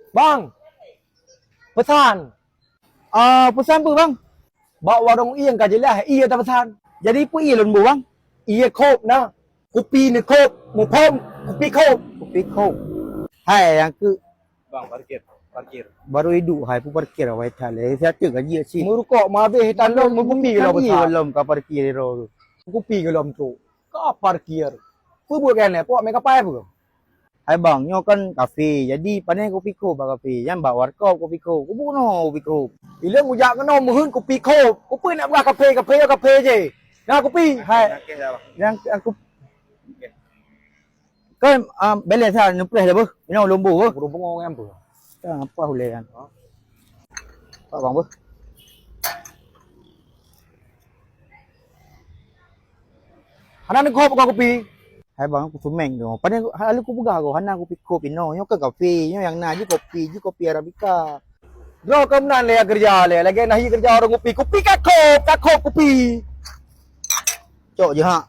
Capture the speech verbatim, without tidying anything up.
Bang, peusan. Ah, peusan peue, Bang? Bak warong ié ka jeulaih, ié tapeusan. Jadi peue ié lôn bu, Bang? Ié kôp na. Kupi neukôp, muphom, kupi kôp. Kupi kôp. Hai, nyang keu Bang, parkir, parkir. Baru iduek hai, peue parkir awai that lé. Siat teuk gaji cit. Meurukok meuhabéh tandom, meukupi Kan lom ié peusan. Lom ka parkir iro tu. Kupi golom tu. Ka parkir. Peue buet keuneuk, pok mé kapai peue? Hai bang, nyoe kan kafe, jadi pane kupi kôp bak kafe, nyan bak warkop kupi kôp. Kubu noh kupi kôp. Ilôn kujak keunoe meuheuet kupi kôp. Kupeue nak peugah kafe, kafe, kafe je. Na kupi, hai. Oke, dah, Bang. Nyang aku Oke. Kan, ah, balance ha, neupreh dah beuh. Inoe lombo beuh. Burung bungong nyan beuh. Kan apa uleh kan? Ha? Pak bang beuh. Hana neukôp kau kupi. Hai bang, aku sumeng tu. Padahal lalu aku peugah kau, hana kupi kôp inoe. Nyoe kan kafe, nyoe nyang na ji kopi, ji kopi Arabica. Droe keu meunan lé keureuja lé, lagèe na hi keureuja ureueng kupi. Kupi ka kôp, ka kôp kupi. Cok je ha.